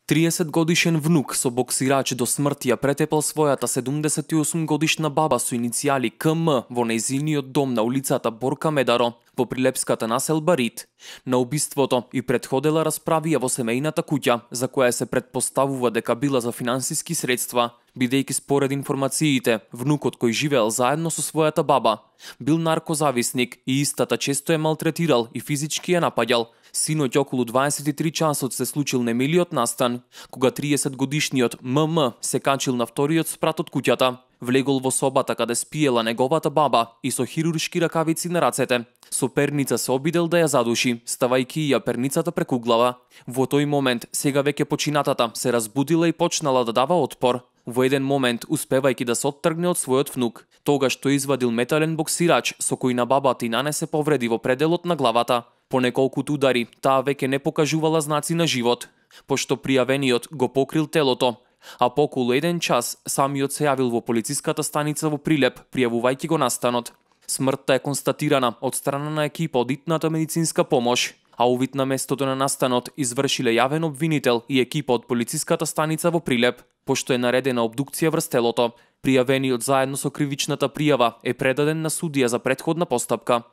30-годишен внук со боксирач до смрт ја претепал својата 78-годишна баба со иницијали КМ во нејзиниот дом на улицата Борка Медаро во прилепската населба Рит. На убиството и претходела расправија во семејната куќа, за која се претпоставува дека била за финансиски средства, бидејќи според информациите, внукот кој живеел заедно со својата баба бил наркозависник и истата често ја малтретирал и физички ја напаѓал. Синоќ околу 23 часот се случил немилиот настан, кога 30-годишниот ММ се качил на вториот спрат од куќата, влегол во собата каде спиела неговата баба и со хируршки ракавици на рацете. Соперница се обидел да ја задуши, ставајќи ја перницата преку глава. Во тој момент сега веќе починатата се разбудила и почнала да дава отпор. Во еден момент, успевајќи да се оттргне од својот внук, тогаш тој извадил метален боксирач со кој на бабата и нанесе повреди во пределот на главата. По неколкуто удари, таа веќе не покажувала знаци на живот, пошто пријавениот го покрил телото, а по околу 1 час самиот се јавил во полициската станица во Прилеп, пријавувајќи го настанот. Смртта е констатирана од страна на екипа од итната медицинска помош, а увид на местото на настанот извршиле јавен обвинител и екипа од полициската станица во Прилеп, пошто е наредена обдукција врз телото. Пријавениот заедно со кривичната пријава е предаден на судија за претходна постапка.